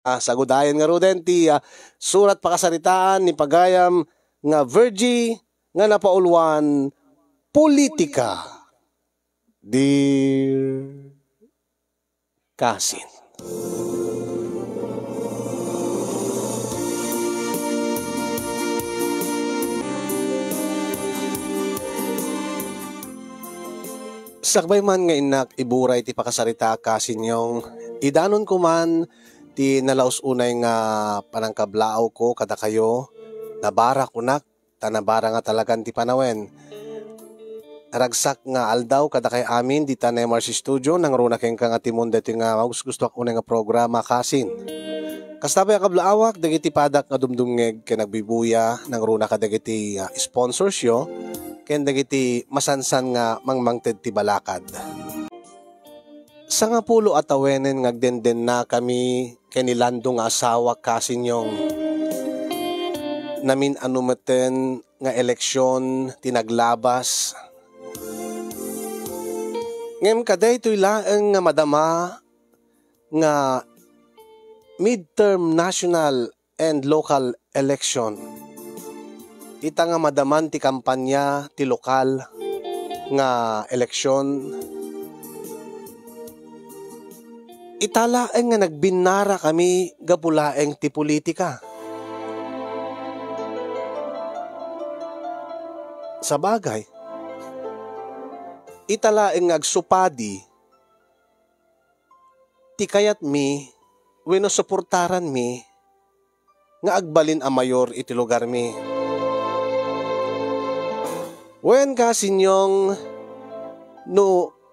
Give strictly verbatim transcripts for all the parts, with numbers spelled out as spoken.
Ah, sagudayen ngaruden ti, ah, surat pakasaritaan ni pagayam nga Virgie nga napauluan, Politika. Dear Kasin. Sakbay man nga innak iburay ti pakasarita, Kasin Yong, idanonko man ti nalaus unay nga panangkablaawko kadakayo. Nabara kunak, ta nabara nga talagan ti panawen. Ragsak nga aldaw kadakay amin dita Nemar's Studio, nangruna kenka nga timon daytoy nga mausgustoak unay nga programa, Kasin. Kasta pay a kablaawak, dagiti padak nga dumdumngeg ken agbibuya, nangruna kadagiti, ah, sponsors yo, ken dagiti masansan nga mangmangted ti balakad. Sangapulo a tawenen nga agdendennakami ken ni Lando nga asawak, Kasin Yong. Namin-ano metten nga eleksion ti naglabas. Ngem kadaytoy laeng nga madama nga midterm national and local election. Ita nga madaman ti kampanya ti lokal nga eleksyon, ita laeng nga nagbinnarakami gapu laeng ti politika. Sabagay, ita laeng nga agsupadi ti kayatmi wenno suportaranmi nga agbalin a mayor iti lugarmi. Wen, Kasin Yong, no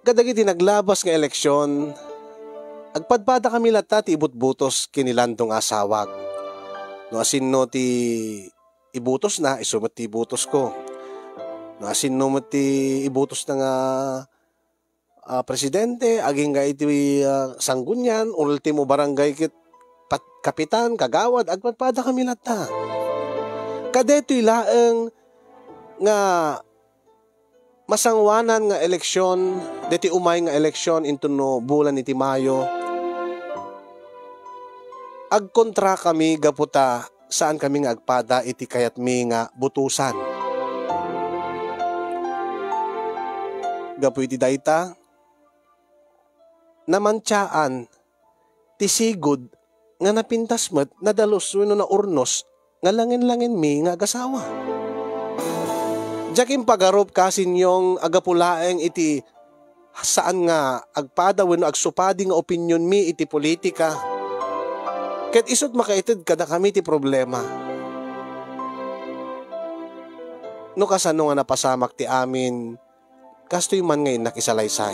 kadagiti naglabas nga eleksyon, agpadpadakami latta ti ibutbutos ken ni Lando nga asawak. No asinno ti ibutosna, isu met ti ibutosko. No asinno met ti ibutosna nga ah, presidente, agingga iti, ah, sanggunian, ultimo barangay ket pat-, kapitan, kagawad, agpadpadakami latta. Kadaytoy laeng nga masangoanan nga eleksyon, daytoy umay nga eleksyon inton no bulan iti Mayo, agkontrakami gapu ta saankami nga agpada iti kayatmi nga butosan. Gapu iti dayta, namantiaan ti sigud nga napintas met, nadalus wenno naurnos nga langen-langenmi nga agasawa. Diak impagarup, Kasin Yong, a gapu laeng iti saan nga agpada wenno agsupadi nga opinionmi iti politika. Ket isut' makaited kadakami ti problema. No kasano nga napasamak ti amin, kastoy man nga innak isalaysay.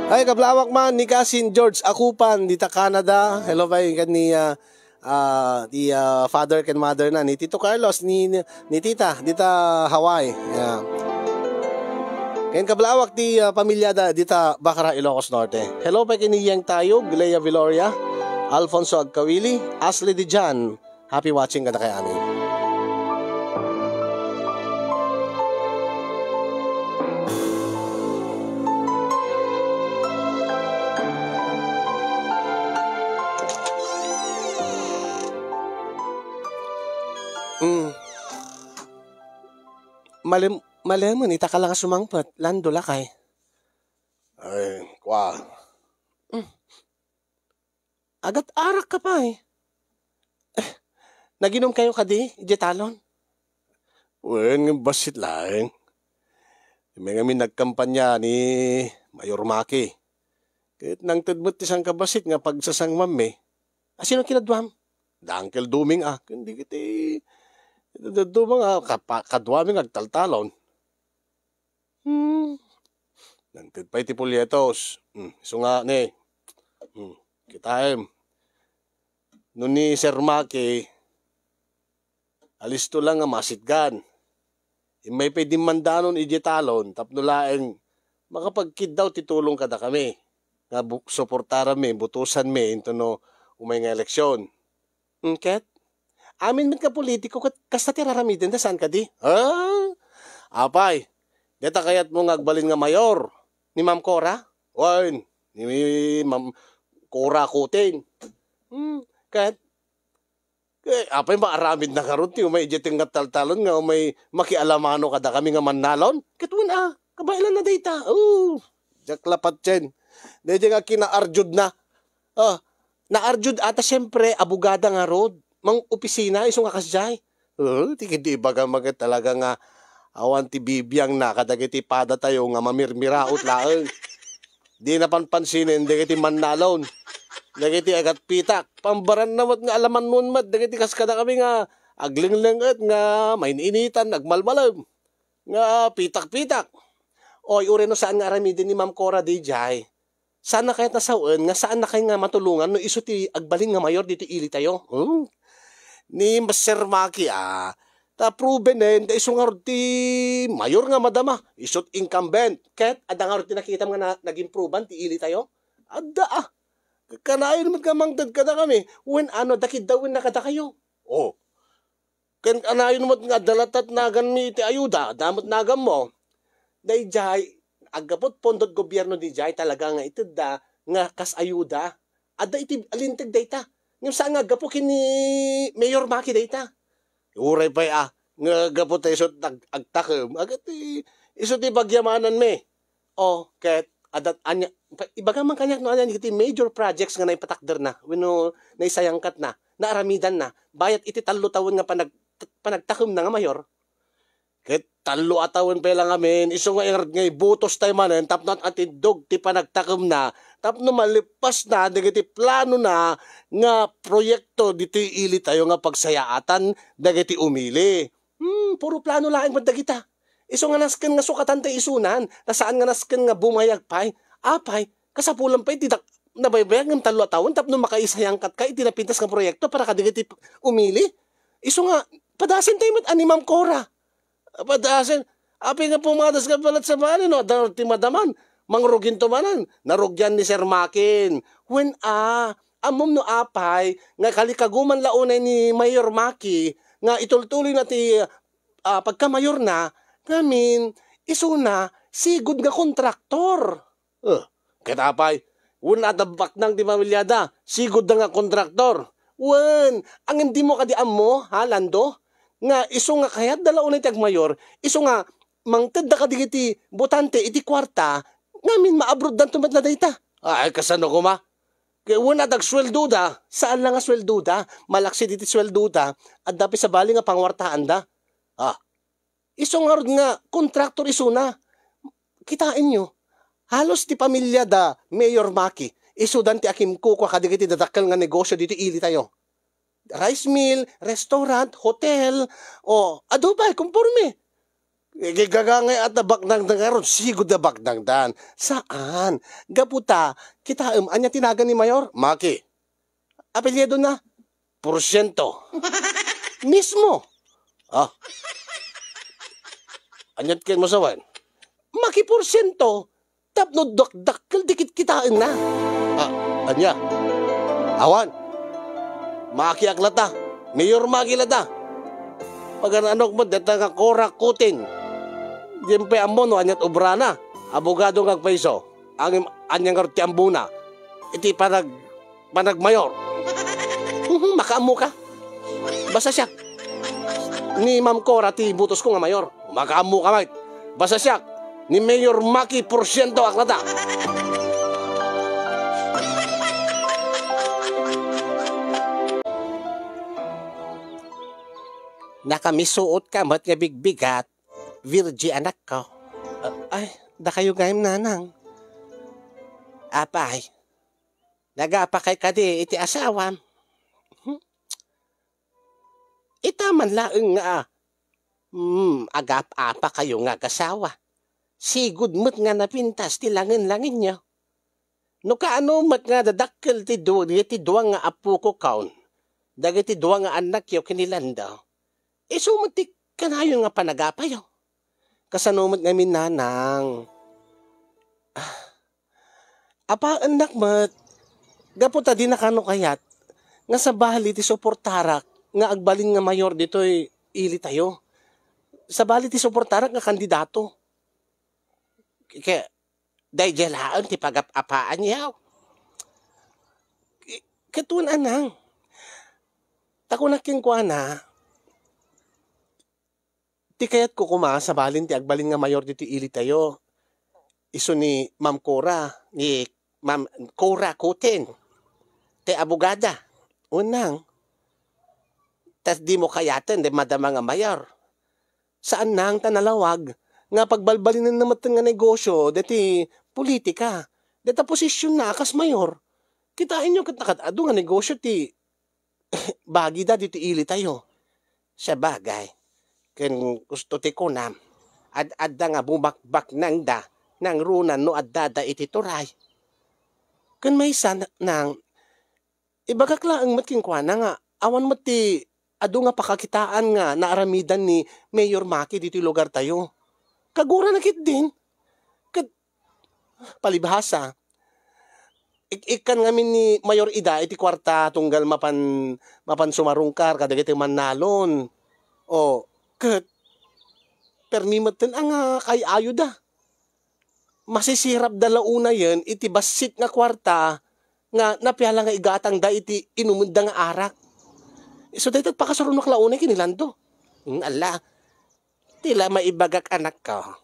Ay, kablawak man ni Kasin George Akupan, dita Canada. Hello, pay, ken ni, ah, ah, ti, ah, father ken mother na ni Tito Carlos, ni, ni, ni Tita, dita Hawaii. Yeah. Ken kablawak ti, ah, pamilyada dita Bacara, Ilocos Norte. Hello pay ken ni Yeng Tayog, Lea Viloria, Alfonso Agkawili, Ashley Dijan. Happy watching kadakay amin. Mm. Malem-, malemen, ita ka la nga sumangpet, Lando lakay. Ay, kua. Mm. Agat-arak ka pay. Eh, naginom kayo kadi, idiay talon? Wen, ngem bassit laeng. Immay ngamin nagkampanya ni Mayor Maki. Ket nangted met ti sangkabassit nga pagsasangmammi. Asino kinaduam? Da Uncle Duming, a. Ken dagiti dadduma nga kapa-, kaduami nga agtaltalon. Hmm. Nangted pay ti polletos. Hmm, isu nga ni. Hmm, kitaem. No ni Sir Maki, alisto lang nga masitgan. Immay pay dimmandanon idiay talon tapno laeng makapagkiddaw ti tulong kadakami nga bu-, suportaranmi, butosanmi intono umay nga eleksyon. Hmm, ket? Amin met nga politiko ket kasta ti ar-aramidenda, saan kadi? Ha? Apay, deta kayatmo nga agbalin nga mayor ni Ma'am Cora? Wen, ni Ma'am Cora Cutin. Hmm, ket, eh, apay maaramidna ngarud ti umay idiay tengnga ti taltalon nga umay makialamano kadakami nga mannalon? Ket wen a, kabaelanna dayta. Oh, diak la patien. Daydiay nga kinaarjudna. Ah, naarjud a ta siempre, abogada ngarud. Mangopisina, isu nga kasdiay. Oh, ti, ti ibaga maket talaga nga awan ti bibiangna kadagiti padatayo nga mamirmiraot laeng. Di na panpansinen dagiti mannalon, dagiti agatpitak. Pambaranna met nga alamannon met dagiti kas kadakami nga aglengleng-et nga main-initan, agmalmalem, nga pitak-pitak. Oy, uray no saan nga aramiden ni Ma'am Cora daydiay, saanna kayat a sawen nga saanna kayat nga matulongan no isu ti agbalin nga mayor ditoy ilitayo? Hmm? Ni Mister Maki, ah, ta provenen ta isu ngarud ti mayor nga madama, isu ti incumbent. Ket adda ngarud ti nakitam nga na-, naging proven ti ilitayo? Adda, ah. Kanayon met nga mangted kadakami, wen ano, dakidda wenno kadakayo. Oh. Ken kanayon met nga adda latta ti naganmi iti ayuda, adda met naganmo. Daydiay, aggapu ti pondot gobierno daydiay talaga nga itedda nga kas ayuda. Adda iti linteg dayta. Ngem saan nga aggapu ken ni Mayor Maki dayta. Uray pay a, nga aggapu ta isu ti ag-, agtakem, agati isu ti pagyamananmi. Oh, ket adda ania, pa-, ibaga man kaniak no ania iti major projects nga naipatakderna wenno naisayangkatna, naaramidanna, bayat iti tallo tawen nga panag-, panagtakemna nga mayor. Ket tallo a tawen pay la ngamin, isu nga ingarod nga ibutos tayo manen tapno at-, atindog ti panagtakemna, tapno malippasna dagiti planona nga proyekto ditoy ilitayo nga pagsayaatan dagiti umili. Hmm, puro plano laeng met dagita. Isu nga nasken nga sukatan tay isunan, ta saan nga nasken nga bumayag pay. Apay, kasapulan pay ti dak-, nabaybayag ngem tallo a tawen tapno makaisayangkatka iti napintas nga proyekto para kadagiti p-, umili. Isu nga, padasen tayo met a ni Ma'am Cora. Padasen, apay nga pumadas ka balet sa bali, no? Adda ti madaman, mangruginto manen, narugian ni Sir Makin. Wen a, ammom no apay, nga kalikaguman la unay ni Mayor Maki, nga itultuloy na ti ah, pagkamayorna, ngamin, isuna, sigud nga kontraktor. Eh, ket apay, wen adda baknang ti pamilyada, sigud da nga kontraktor. Wen, ngem dimo kadi ammo, ha, Lando? Nga isu nga kayatda la unay ti agmayor, isu nga mangtedda kadagiti botante iti kuarta, ngamin maabroddanto met la dayta. Ay, kasano koma? Ket wen a dagsueldoda, saan la nga sueldoda, malaksid iti sueldoda, adda pay sabali nga panguartaanda. Ah, isu ngarud nga kontraktor isuna. Kitaenyo, halos ti pamilya da Mayor Maki, isudan ti akimkukua kadagiti dadakkel nga negosyo ditoy ilitayo. Rice mill, restaurant, hotel, o, adu pay, konforme. Igagangay at nabaknangdan ngarud, sigud nabaknangdan. Saan? Gapu ta, kitaem, ania ti nagan ni Mayor? Maki. Apelyidona? Porsiento. Mismo. Ah. Aniat ken masawen? Maki porsiento. Tapno dakdakkel ti kitkitaenna. Ah, ania? Awan. Makiak lata. Mayor Maki lata. Pagan-anok met dayta nga Cora Cutin. Diem pay ammo no aniat obrana. Abogado nga agpayso. Ngem ania ngarud ti ammona iti panag-, panagmayor? Mhm, makaammoka. Basta siak. Ni Ma'am Cora ti ibutosko nga mayor. Makaammoka met. Basta siak, ni Mayor Maki porsiento ak lata. Nakamisuotka met nga bigbigat, Virgie, anakko. Ah, ay, dakayo gayam, nanang. Apay, nagapakay kadi iti asawam? Hmm? Ita man laeng nga, hmm, agap-apakayo nga agasawa. Sigud met nga napintas ti langen-langenyo. No kaano met nga dadakkel ti du-, dagiti dua nga apokon, dagiti dua nga annakyo ken ni Lando, isu met ti kanayon nga panagapayo. Kasano met ngamin, nanang? Ah, apaennak met, gapu ta dinakano kayat nga sabali ti suportarak nga agbalin nga mayor ditoy ilitayo. Sabali ti suportarak nga kandidato. Kaya, Daydiay laeng ti pagap-apaanyo. Ket wen, Nang, ta kunak kenkuana, ti kayatko koma, sabalin ti agbalin nga mayor ditoy ilitayo, isu ni Ma'am Cora, ni Ma'am Cora Cuten, ti abogada. Wen, Nang, ta dimo kayaten ti madama nga mayor. Saan, Nang, ta nalawag nga pagbalbalinenna met nga negosio deti politika, deta posisionna a kas mayor. Kitaenyo ket nakad-adu nga negosio ti bagida ditoy ilitayo. Sabagay, ken gusto ti kunam, ad-adda nga bumakbaknangda nangruna no addada iti turay. Ken maysa, Nang, ibagak laeng met kenkuana nga awan met ti adu nga pakakitaan nga naaramidan ni Mayor Maki ditoy lugartayo. Kagurana ketdin. Ket palibhasa, ik-ikkan ngamin ni Mayor ida iti kuarta tunggal mapan, mapan sumarungkar kadagiti mannalon. O, ket permi metten a nga kay-ayoda. Masisirapda la unayen iti bassit nga kuarta nga napiala nga igatangda iti inumenda nga arak. Isu dayta pakasuronak la unay ken ni Lando. Mm, ala, ti la maibagak, anakko.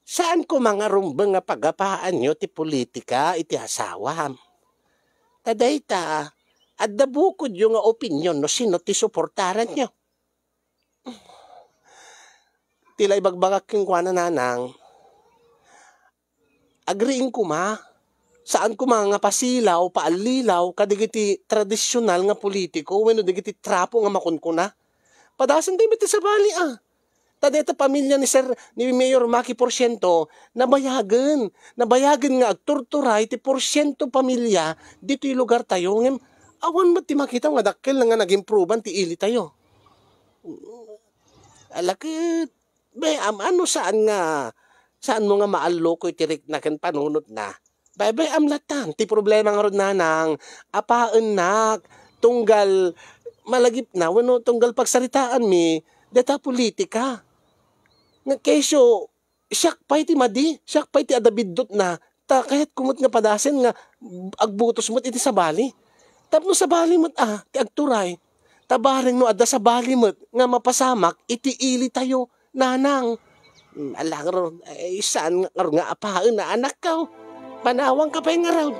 Saan koma nga rumbeng nga pagapaanyo ti politika iti asawam. Ta dayta, adda bukodyo nga opinion no sino ti suportaranyo. Ti la ibagbagak kenkuana, Nanang, agriing koma. Saan koma nga pasilaw, paallilaw kadagiti tradisional nga politiko wenno dagiti trapo nga makunkuna. Padasen dayta met ti sabali, a. Ta dayta pamilia ni Sir, ni Mayor Maki Porsiento, nabayagen. Nabayagen nga agturturay ti porsiento pamilia ditoy lugartayo. Ngem awan met ti makita nga dakkel nga nagimproban ti ilitayo. Ala ket, be, am-, ano saan nga, saanmo nga maalluko iti rikna ken panunotna? Be, be, am latan, ti problema ngarud, Nanang, apaennak, tunggal malagipna, wenno tunggal pagsaritaanmi, deta politika. Nga kesyo, siak pay ti madi, siak pay ti adda biddutna, ta kayatko met nga padasen nga agbutos met iti sabali. Tapno sabali met a ti agturay, ta bareng no adda sabali met nga mapasamak iti ilitayo, Nanang. Hmm, ala ngarud, ay, saan nga ngarud nga apaen a anakko? Panawanka pay ngarud.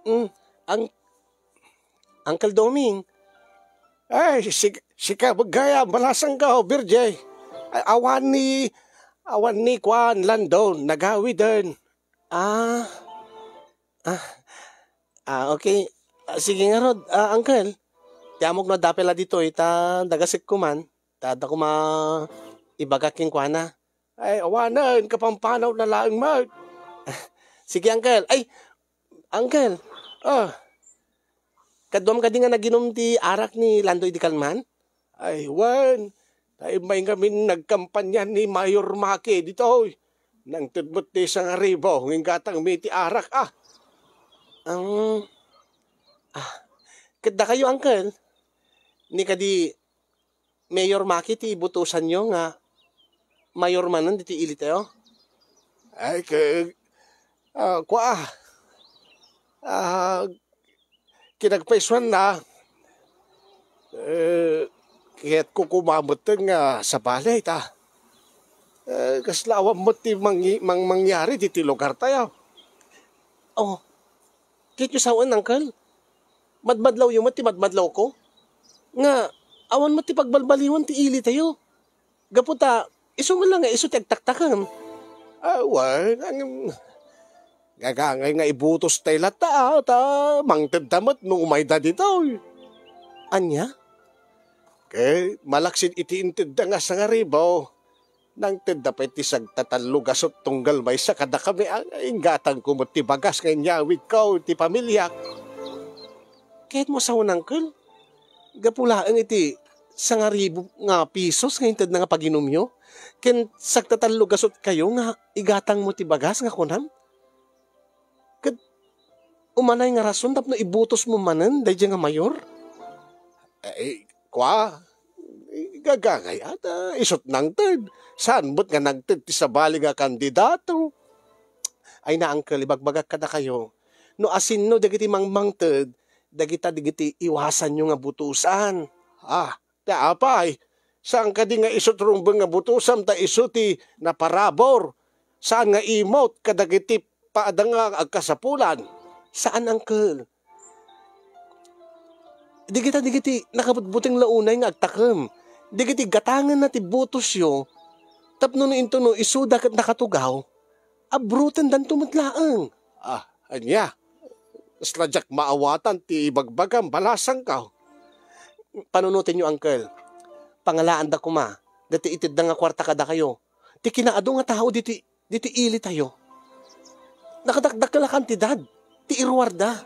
Hmm, ang Uncle Doming. Ay, sik-, sika met gayam, balasangko, Virgie. Ay, awan ni, awan ni kuan, Landon, nagawiden. Ah. Ah. Ah, okay. Ah, sige ngarud, ah, Uncle. Ti amok no adda pay la ditoy, ta dagasek koma, ta adda koma ibagak kenkuana. Ay, awanen, kapampanaw na laeng met. Sige, Uncle. Ay, Uncle. Ah. Kaduam kadi nga naginum ti arak ni Lando idi kalman? Ay, wen. Ta immay ngamin nagkampanya ni Mayor Maki ditoy. Nangted met ti sangaribu nga inggatangmi ti arak, a. Ang, ah. Ket dakayo, Uncle? Ni kadi Mayor Maki ti ibutosanyo nga mayor manen ditoy ilitayo? Ay, ke-, ah, kua, ah, kinagpaysuanna, eh, kayatko koma metten nga sabali ta, eh, kasla awan met ti mangi-, mang-, mangyari ditoy lugartayo. Oh, kayatyo sawen, Uncle? Madmadlawyo met ti madmadlawko, nga awan met ti pagbalbaliwan ti ilitayo. Gapu ta, isu met la nga isu ti agtaktakam. Awan, ang, gagangay nga ibutos tay latta, a, ta mangtedda met no umayda ditoy. Ania? Ket malaksid iti intedda nga sangaribu, nangtedda pay ti sagtatallo gasut tunggal maysa kadakami a inggatangko met ti bagas nga inyawidko iti pamiliak. Kayatmo a sawen, Uncle? Gapu laeng iti sangaribu nga pisos nga intedna nga paginumyo, ken sagtatallo gasutkayo nga igatangmo ti bagas nga kunam? Ket umanay nga rason tapno ibutosmo manen daydiay nga mayor? Eh, kua, gagangay, ada, isut' nangted. Saan met nga nangted ti sabali nga kandidato? Ay na, uncle, ibagbagak kadakayo, no asinno dagiti mangmangted, dagita dagiti iwasanyo nga butosan. Ah, ti apay, saan kadi nga isut' rumbeng nga butosam ta isu ti naparabur? Saan nga imut kadagiti paada nga agkasapulan? Saan, uncle. Dagita dagiti nakabutbuteng la unay nga agtakem. Dagiti gatangenna ti butosyo, tapno no intono isuda ket nakatugaw, abrutendanto met laeng. Ah, ania? Kasla diak maawatan ti ibagbagam, balasangko. Panunotenyo, uncle. Pangalaanda koma dagiti itedda nga kuarta kadakayo. Ti kinaadu nga tao diti, diti ilitayo. Nakadakdakkel a kantidad ti iruarda.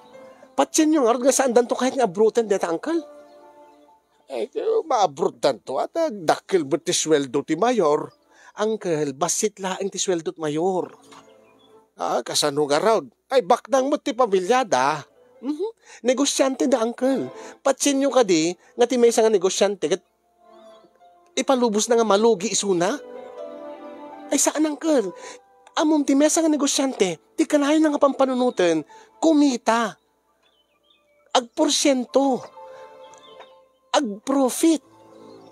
Patienyo ngarud nga saandanto kayat nga abruten deta, uncle. Eh, maabrutanto, at, ah, dakkel met ti sueldo ti mayor. Uncle, bassit laeng ti sueldo ti mayor. Ah, kasano ngarud? Ay, baknang met ti pamiliada. Mhm. Negosiante da, uncle. Patienyo kadi nga ti maysa nga negosiante ket ipalubosna nga malugi isuna? Ay, saan, uncle. Ammom ti maysa nga negosiante, ti kanayonna nga pampanunoten, kumita. Agporsiento. Agprofit.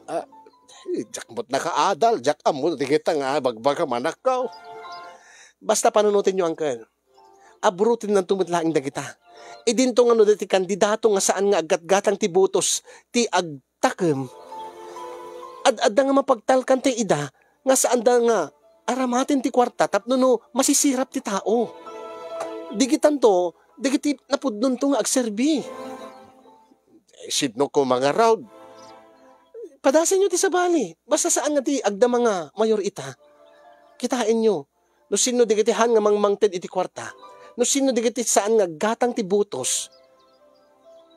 Ah, eh, diak met nakaadal, diak ammo dagita nga bagbagam, anakko. Basta panunotenyo, uncle. Abrutennanto met laeng dagita. Idinto nga no dagiti kandidato nga saan nga aggatgatang ti butos ti agtakem, ad-adda nga mapagtalkan ti ida nga saanda nga aramaten ti kuarta tapno no masisirap ti tao. Digitanto, dagiti napudnonto nga agserbi. Eh, sidno koma ngarud? Padasenyo ti sabali. Basta saan nga ti agdama nga mayor ita. Kitaenyo, no sinno dagiti haan nga mangmangted iti kuarta, no sinno dagiti saan nga aggatang ti butos,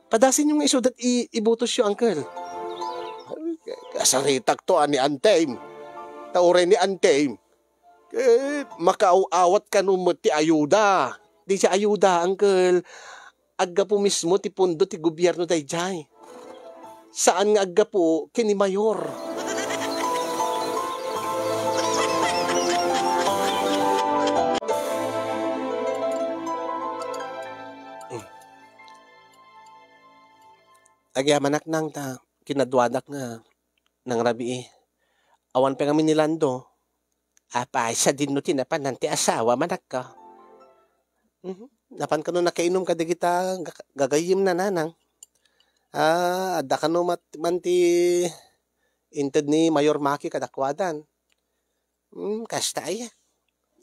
padasenyo nga isuda ti i-, ibutosyo, uncle. Kasaritakto a ni Auntiem. Ta uray ni Auntiem, eh, makaaw-awat kano met ti ayuda. Di ti ayuda, uncle. Aggapu mismo ti pondo ti gobierno daydiay. Saan nga aggapu ken ni mayor. Agyamanak nang ta kinaduanak nga nangrabii. Awan pay ngamin ni Lando. Apay, sadino ti napanan ti asawam, anakko? Mhm. Napan kano nakainom kadagita ga-, gagayyemna, nanang? Ah, adda kano mat-, man ti inted ni Mayor Maki kadakuadan? Hmm, kasta aya.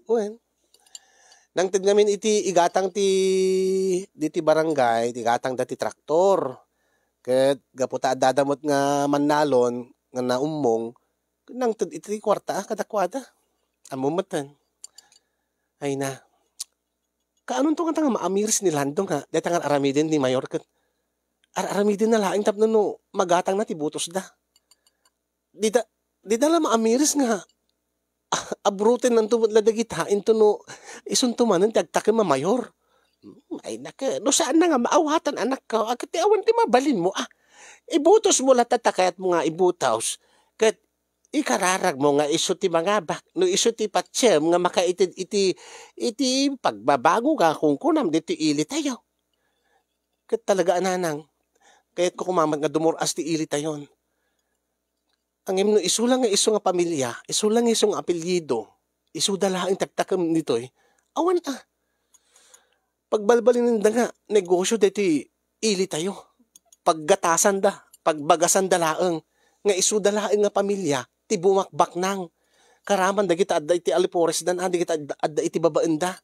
Wen. Nangted ngamin iti igatang ti, diti barangay, ti igatangda ti traktor. Ket gapu ta addada met nga mannalon nga naummong, nangted iti kuarta kadakuada. Ammom metten. Ay na. Kaanonto nga ta nga maamiris ni Lando nga dayta nga ar-aramiden ni Mayor ket ar-aramidenna laeng tapno no magatangna ti butosda. Dida, dida la maamiris nga abrutennanto met la dagita intono isunto manen ti agtakem a mayor. Hmm, ay naka, no saanna nga maawatan, anakko, a ket ti awan ti mabalinmo, a. Ibutosmo latta ta kayatmo nga ibutos. Ket ikararagmo nga isu ti mangabak, no isu ti patiem nga makaited iti, iti pagbabago nga kunkunam ditoy ilitayo. Ket talaga, nanang, kayatko koma met nga dumur-as ti ilitayon. Ngem no isu la nga isu nga pamilia, isu la nga isu nga apelyido, isuda laeng ti agtakem ditoy, awan a. Pagbalbalinenda nga negosio daytoy ilitayo. Paggatasanda, pagbagasanda laeng, nga isuda laeng nga pamilia ti bumakbaknang. Karaman dagita adda iti alipuresdan, a, dagita adda, adda iti babaenda.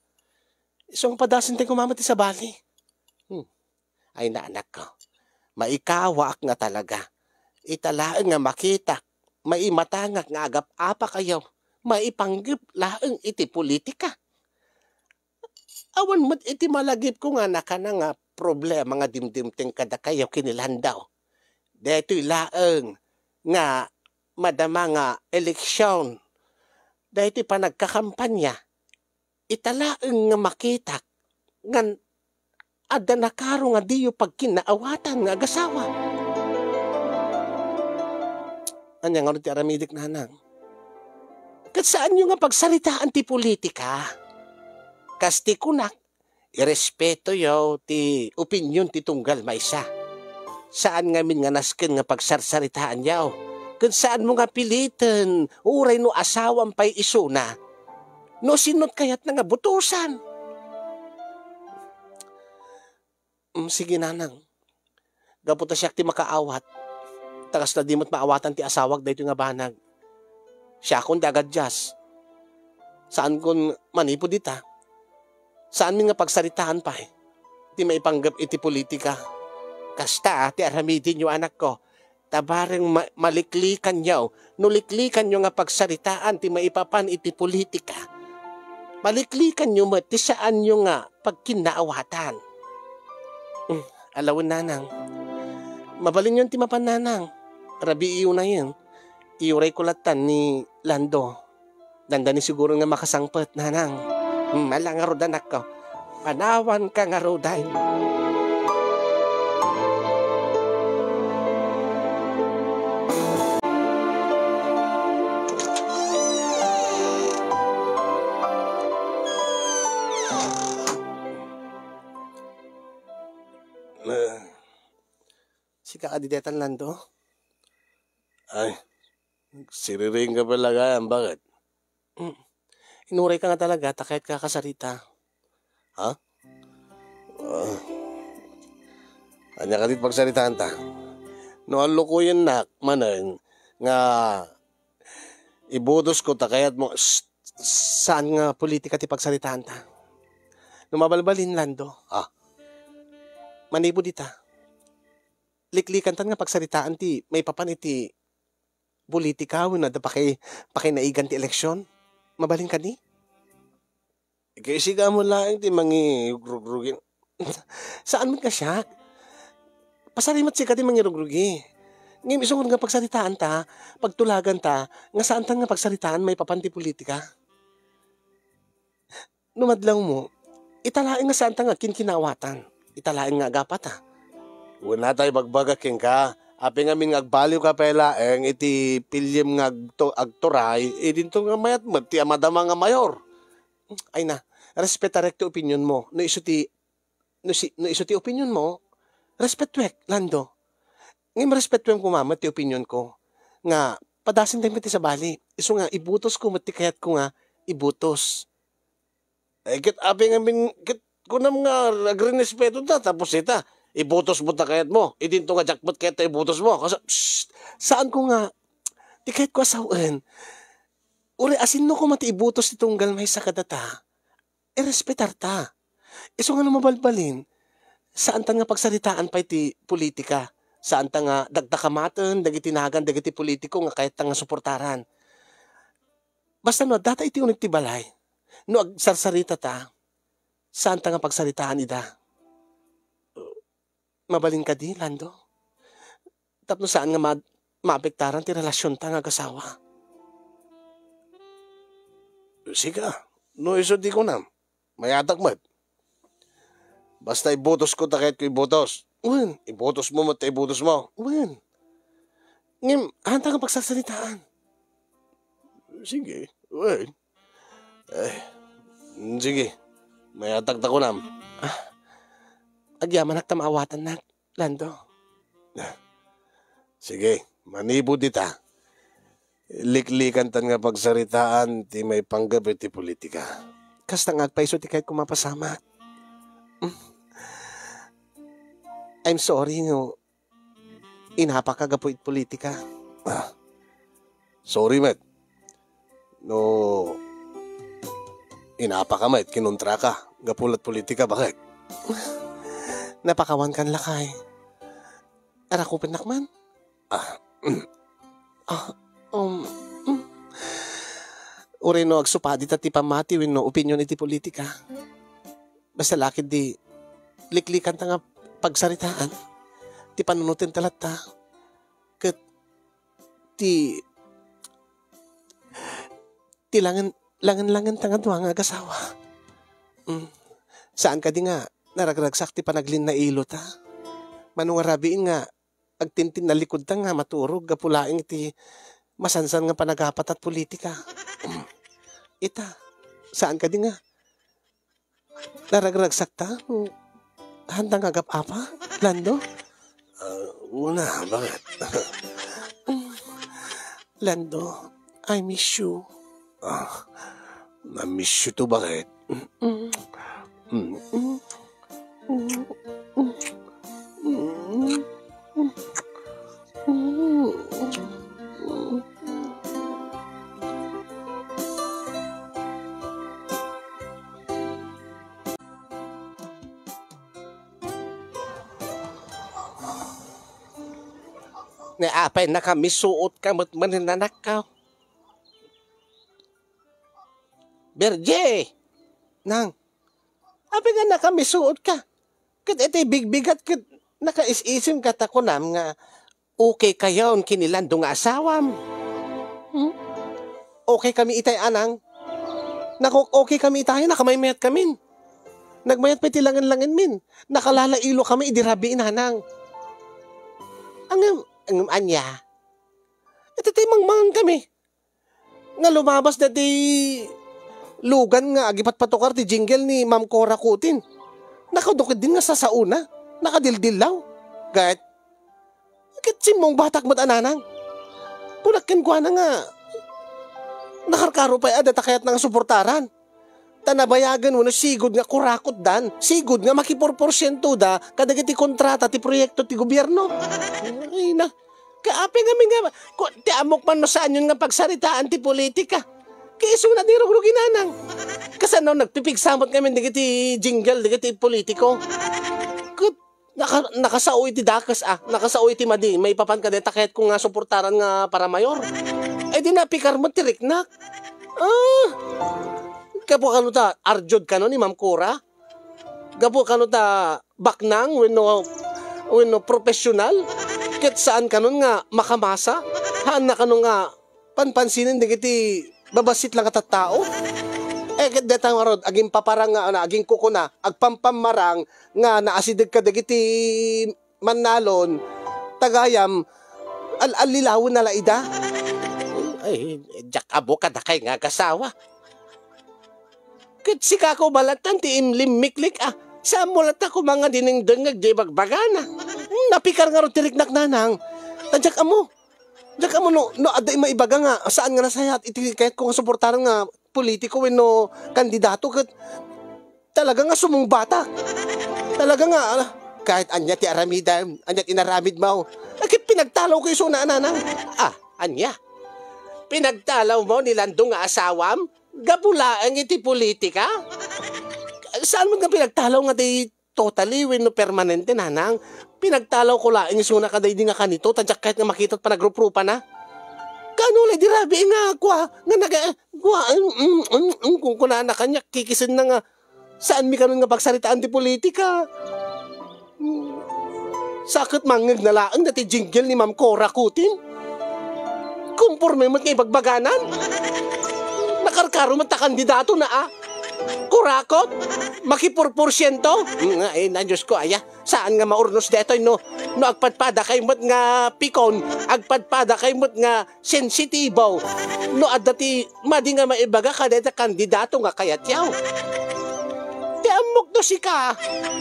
Isu nga padasentayo koma met ti sabali. Hmm. Ay, anakko, maikawaak nga talaga. Ita laeng nga makitak, maimatangak nga agap-apakayo, maipanggep laeng iti politika. Awan met iti malagipko nga nakana nga problema nga dimdimteng kadakayo ken ni Lando. Daytoy laeng nga madama nga eleksion, daytoy panagkakampanya, ita laeng nga makitak ngan adda nakaro nga diyo pagkinnaawatan nga agasawa. Ania ngarud ti aramidek, nanang? Ket saanyo nga pagsaritaan ti politika. Kas ti kunak, irespetoyo ti opinyon ti tunggal maysa. Saan ngamin nga nasken nga pagsarsaritaanyo. Ket saanmo nga piliten, uray no asawam pay isuna. No sinot kayatna nga butosan. Mm, sige, nanang. Gapu ta siak ti makaawat, ta kasla di met maawatan ti asawak daytoy nga banag. Siakon ti agadias. Saankon manipud ita. Saanmin nga pagsaritaan pay ti maipanggep iti politika. Kasta ti aramidenyo, anakko. Ta bareng ma-, maliklikanyo, no liklikanyo nga pagsaritaan ti maipapan iti politika, maliklikanyo met ti saanyo nga pagkinnaawatan. Hmm, alawen, nanang. Mabalinyon ti mapan, nanang. Rabiiyo nayen. Iurayko lattan ni Lando. Dandani siguro nga makasangpet, nanang. Hmm, ala ngarud, anakko. Panawanka ngaruden. Sika kadi detan, Lando? Ay, siriring ka pala kayan, bakit? Mm. Inuray ka nga talaga, ta kayat ka kasarita. Ha? Ah. Ania kadi pagsaritaan ta? No allukoyennak manen nga ibutos ko ta kayat mo, s-, saan nga politika ti pagsaritaan ta? No mabalbalin, Lando. Ah. Manipud ita, liklikan tan nga pagsaritaan ti maipapan iti politika wenno adda pakay-, pakainaigan ti eleksyon? Mabalin kadi? Ket sika mo laeng ti mangirugrugin. Saan met nga siak? Pasari met sika ti mangirugrugin. Ngem isu nga pagsaritaan ta, pagtulagan ta, nga saan ta nga pagsaritaan maipapan ti politika. No madlawmo, ita laeng nga saan ta nga kinkinawatan. Ita laeng nga agapata. Wen, natay bagbaga kenka, apay ngamin nga agbaliw ka pay laeng iti piliem nga agto-, agturay, idinto nga mayat met ti amadama nga mayor. Ay na, respetarek ti opinionmo. No isu ti, no si, no isu ti opinionmo, respetuek, Lando. Ngem respetuem koma met ti opinionko nga padasendaymi ti sabali. Isu nga ibutosko met ti kayatko nga ibutos. Ay, ket apay ngamin, ket kunam nga agrinespeto ta, tapos ita, ibutos mo ta kayat mo. Idinto nga jackpot kayat ta ibutos mo. Kas-, psst, saan ko nga, ti kayat ko a sawen. Uray asinno ko man ti ibutos ti tunggal maysa kadata, irespetar ta. Isu nga no mabalbalin, saan ta nga pagsaritaan pay ti politika. Saan ta nga dagdakamaten dagiti nagan dagiti politiko nga kayat ta nga suportaran. Basta no adda ta iti uneg ti balay, no agsarsarita ta, saan ta nga pagsaritaan ida. Mabalin kadi, Lando? Tapno saan nga ma-, maapektaran ti relasionta nga agasawa. Sika, no isu ti kunam, mayatak met. Basta ibutos ko ta kayat ko ibutos. Wen. Ibutos mo met ta ibutos mo. Wen. Ngem, haan ta nga pagsarsaritaan. Sige, wen. Eh, sige. Mayatak ta kunam. Ah, agyamanak ta maawatannak, Lando. Sige, manipud ita. Liklikan tan nga pagsaritaan ti maipanggep iti politika. Kasta nga agpayso ti kayat ko mapasamak. I'm sorry no inapaka gapu iti politika. Ah, sorry met. No inapaka met, kinuntraka gapu lat politika, bakit? Napakawan kan lakay. Arakupennak man? Ah, ah, um, mm. Uray no agsupadi ta ti pammati wenno opinyon iti politika. Basta la ketdi liklikan ta nga pagsaritaan ti panunoten ta latta. Ket ti, ti langen, langen-langen ta nga dua nga agasawa. Mm. Saan kadi nga naragragsak ti panaglinnailota. Mano nga rabiin nga agtintin nalikudta nga maturog gapu laeng iti masansan nga panagapatat politika. Ita, saan kadi nga naragragsakta? Handa nga agap-apa, Lando? Ah, una, bakit? Lando, I miss you. Ah, na-miss you too, bakit? Mm. Mm. Ni apay nakamisuot ka met manen, anakko? Berje! Nang, apay nga nakamisuot ka? Ket iti bigbigat ket nakais-isim ka ta kunam nga okay kayon ken ni Lando nga asawam. Hmm? Okay kami itay, anang. Nakok-okay kami itay, nakamaymayat kamin. Nagmayat pay ti langen-langenmin. Nakalalailo kami idi rabii, nanang. Ngem, ngem ania? Iti ti mangmangan kami. Nga lumabas daydi lugan nga agipatpatukar ti jingle ni Ma'am Cora Cutin. Nakadukid din nga sasaona, nakadildillaw. Ket, ket simmungbatak met, anang. Kunak kenkuana nga nakarkaro pay a data kayatna nga suportaran. Ta nabayagen wenno sigud nga kurakotdan, sigud nga makiporporsientoda kadagiti kontrata ti proyekto ti gobierno. Ay na, kaapay ngamin nga, ku-, ti ammok man no saanyon nga pagsaritaan ti politika. Ket isuna ti rugrugi, nanang. Kasano nagpipigsa met ngamin dagiti jingle dagiti politiko? Ket naka-, nakasao iti dakes, ah, nakasao iti madi, maipapan kadayta kayatko nga suportaran nga para mayor. Ay di napikar met ti riknak. Ah, gapu kano ta arjud kano ni Ma'am Cora? Gapu kano ta baknang wenno, wenno professional? Ket saan kanon nga makamasa? Haanna kano nga panpansinen dagiti babassit la nga tattao? Eh, ket dayta ngarud, agimpaparang nga, ano, agingkukuna, agpampammarang nga naasideg kadagiti mannalon, tagayam, al-allilawen na la ida. Ay, diak ammo kadakay nga agasawa. Ket sika ko balatan ti imlimmiklik, ah. Saanmo latta koma nga dinengdengngeg di ibagbagana. Hmm, napikar ngarud ti riknak, nanang. Ta diak ammo. Diak ammo no, no adda maibaga nga saan nga nasayaat iti kayatko nga suportaran nga politiko wenno kandidato ket talaga nga sumungbatak. Talaga nga, ala, kahit ania ti aramidem, ania ti inaramidmo. Ket pinagtalawko isuna, nanang. Ah, ania? Pinagtalawmo ni Lando nga asawam? Gapu laeng iti politika? Saan met nga pinagtalaw nga di totally wenno permanente, nanang? Pinagtalawko laeng isuna kadaydi nga kanito, ta diak kayat nga makita ti panagruprupana. Kaano la idi rabii nga kua, nga naga-, kua, mm, mm, mm, kunkunana kaniak, kikisenna nga, saanmi kanon nga pagsaritaan ti politika. Hmm. Sa ket mangngegna laeng daytoy jingle ni Ma'am Cora Cutin. Komporme met nga ibagbaganan. Nakarkaro met ta kandidatona, a. Kurakot. Makipurporsiento. Hmm, ay, na, Diyos ko, aya. Saan nga maurnos daytoy, no? No agpadpadakay met nga pikon, agpadpadakay met nga sensitibo. No adda ti madi nga maibaga kadayta kandidato nga kayatyo. Ti ammok no sika,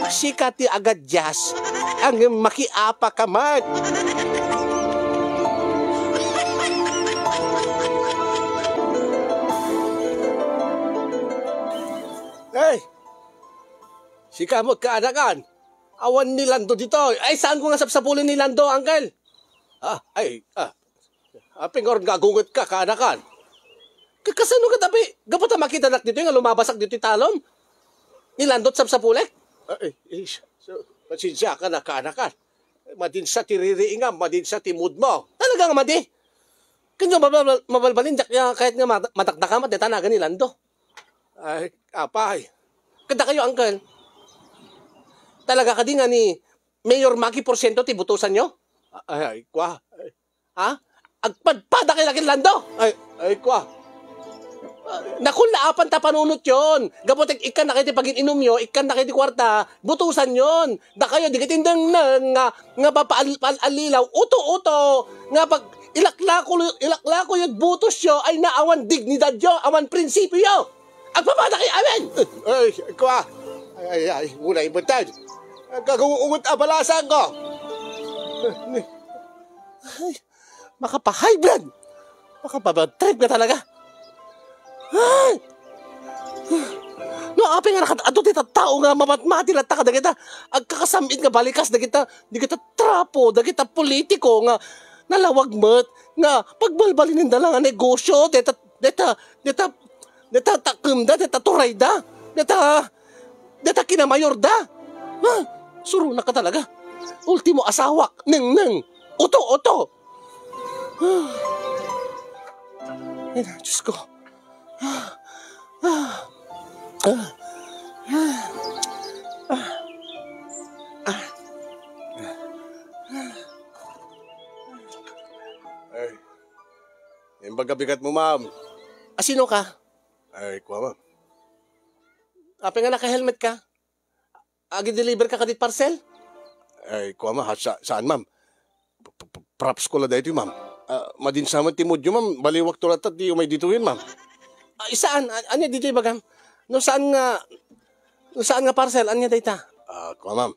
sika ti agadias, ngem makiapa ka met. Hey! Sika met kaanakan. Awan ni Lando ditoy. Ay, saanko nga sapsapulen ni Lando, uncle? Ah, ay, ah. Apay ngarud nga agunget ka, kaanakan? Ka-, kasano ka, tapi? Gapu ta makitanak ditoy nga lumabasak ditoy talon? Ni Lando ti sapsapulek? Ah, eh, eh, so, pasensiakan a, kaanakan. Madinsa ti ririingam, madinsa ti moodmo. Talaga nga madi. Ken no mabal-, mabalbalin, diak kayat nga mada-, madakdakamat dayta nagan ni Lando. Ay, apay. Kadakayo, uncle. Talaga kadi nga ni Mayor Maki Porsiento ti botosanyo? Ay, ay, kua. Ha? Agpadpadakay la ken Lando! Ay, ay, kua. Naku, naapan ta panunotyon. Gapu ta ikkan na kayo ti pagin-inumyo, ikkan na kayo ti kuarta, butusanyon. Dakayo, dagiti nengneng nga, nga papaal-, paal-, alilaw, uto-uto, nga pag ilaklako, ilaklakoyo ti butosyo, ay naawan dignidadyo, awan prinsipyo. Agpapada kayo amin! Ay, kua. Ay, ay, ay, unay mo, Ted. Nagkagungungot a balasan ko. Ay, makapa-high blood. Makapa-bad trip ka talaga. Ay! No, apay nga nakat-, adu ti tattao nga mamatmati latta kadagita agkakasam-it nga balikas dagita, dagita trapo, dagita politiko nga nalawag met nga pagbalbalinenda la nga negosyo, deta, deta, deta, deta takemda, deta turayda, deta, deta kinamayorda. Ha? Suruna ka talaga. Ultimo asawak, nengneng, uto, uto. Ay, Diyos ko. Ay, imbag a bigat mo, ma'am. Asino ka? Ay, kua, ma'am. Apay nga naka-helmet ka? Agi-deliver ka kadit parcel? Ay, kua, ma'am. Ha, sa-, saan, ma'am? P-, p-, p-, props ko la daytoy, ma'am. Ah, madin sa met ti moodyo, ma'am. Baliwak to latta ti umay ditoyen, ma'am. Ay, saan? A-, ania ditoy bagam? No saan nga, no saan nga parcel? Ania dayta? Ah, kua, ma'am.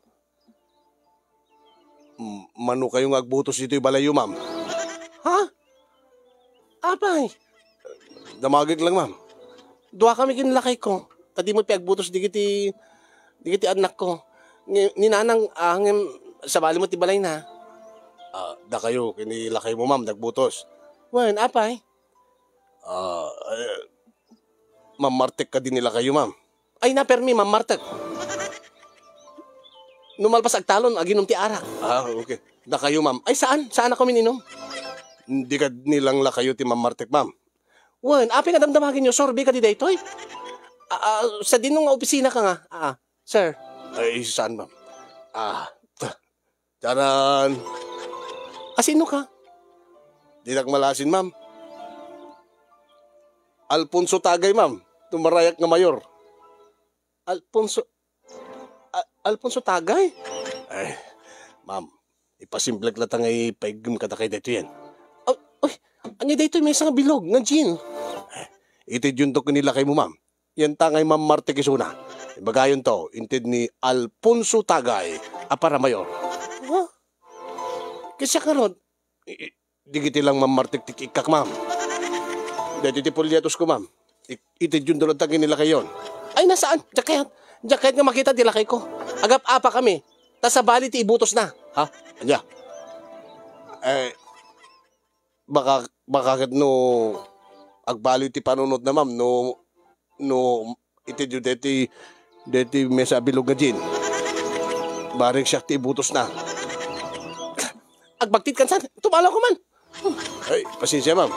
M-, mano kayo nga agbutos ditoy balayyo, ma'am? Ha? Apay? Damagek lang, ma'am. Dua kami ken lakayko. Ta di met pay agbutos digiti, digiti annakko. Nge-, ni nanang, ah, ngem sabali met ti balayna. Ah, dakayo ken ni lakaymo, ma'am, nagbutos. Wen, apay? Ah, eh, mammartek kadi ni lakayyo, ma'am. Ay, napermi, mammartek. No malpas agtalon, aginom ti arak. Ah, okay. Dakayo, ma'am. Ay, saan? Saan ako mininom? Di kad ni lang lakayo ti mammartek, ma'am. Wen, apay nga damdamagenyo, survey kadi daytoy? Ah, ah, sadino nga opisina ka nga? Ah, sir. Ay, saan, ma'am? Ah, ta-, Charan! Asino ka? Dinak malasin, ma'am. Alfonso Tagay, ma'am. Tumarayak nga mayor. Alfonso, A-, Alfonso Tagay? Ay, ma'am, ipasimplek latta nga ipaiggem kadakay daytoyen. Ah, uy, ania daytoy maysa nga bilog nga jean? Ay, itidyonto ken ni lakaymo, ma'am. Yanta ngay mammartek isuna. Ibagayonto, inted ni Alfonso Tagay a para mayor. Ha? Kasiak ngarud? I-, i-, digiti lang mammartek ti ikkak, ma'am. Daytoy ti polyetosko, ma'am. I-, itidyonto latta ken ni lakayon. Ay, nasaan? Diak kayat. Diak kayat nga makita ti lakayko. Agap-apa kami. Ta sabali ti ibutosna. Ha? Ania? Eh, baka, baka ket no agbaliw ti panunotna, ma'am, no, no itidio deti, deti maysa a bilog nga jean. Bareng siak ti ibutosna. Agbagtit kansan, tumalaw ka man. Ay, pasensia, ma'am.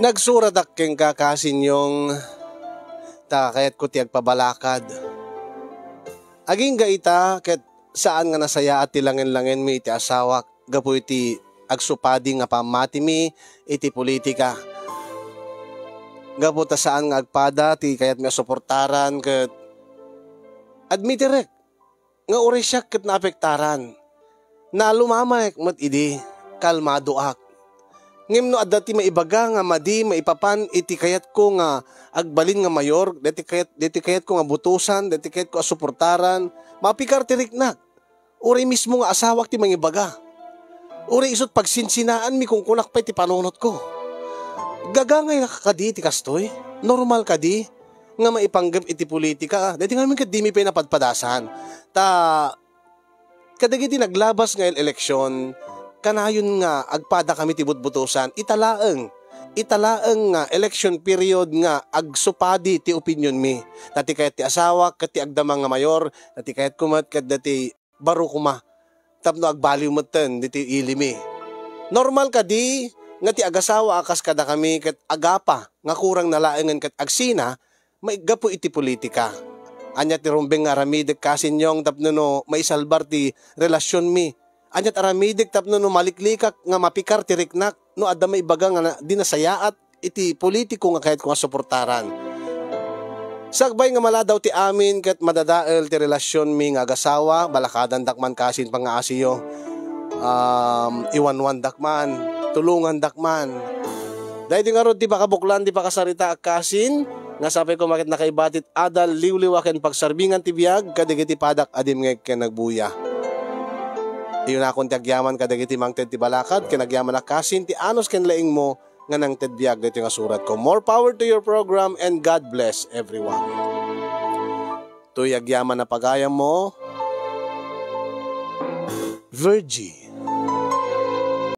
Nagsuratak kenka, Kasinyong, ta kayatko ti agpabalakad. Agingga ita, ket saan nga nasayaat ti langen-langenmi iti asawak gapu iti agsupadi nga pammatimi iti politika. Gapu ta saan nga agpada ti kayatmi a suportaran, ket admitirek nga uray siak ket naapektaran. Nalumamaek met idi, kalmadoak. Ngem no adda ti maibaga nga madi maipapan iti kayatko nga agbalin nga mayor, deti kayat-, deti kayatko nga butosan, deti kayatko a suportaran, mapikar ti riknak. Uray mismo nga asawak ti mangibaga. Uray isut' pagsinsinaanmi, kunkunak pay ti panunotko. Gagangay nga kadi ti kastoy? Normal kadi nga maipanggep iti politika? Daytoy ngamin ket dimi pay napadpadasan. Ta kadagiti naglabas nga el-, eleksyon, kanayon nga agpada kami ti butbutosan. Ita laeng, ita laeng nga election period nga agsupadi ti opinionmi. Ta ti kayat ti asawak ket ti agdama nga mayor, ta ti kayatko met ket dati baro koma tapno agbaliw metten diti ilimi. Normal kadi nga ti agasawa a kas kadakami ket agapa nga kurang na laengen ket agsina maigapu iti politika? Ania ti rumbeng nga aramidek kasin Yong tapno no maisalbar ti relasionmi? Ania ti aramidek tapno no maliklikak nga mapikar ti riknak? No adda maibaga nga na, di nasayaat iti politiko nga kayatko nga suportaran. Sakbay nga maladaw ti amin ket madadael ti relasionmi nga agasawa, balakadandak man kasin pangngaasiyo. Um, iwanwandak man, tulongandak man. Daydi ngarud ti pakabuklan ti pakasarita a kasin, nga sapay koma ket nakaibati ti adal, liwliwa ken pagsarbingan ti biag kadagiti padak a dimngeg ken nagbuya. Iyunakon ti agyaman kadagiti mangted ti balakad ken agyaman a kasin ti anus ken laingmo nga nangted biag daytoy nga suratko. More power to your program and God bless everyone. Toy agyaman a pagayammo, Virgie.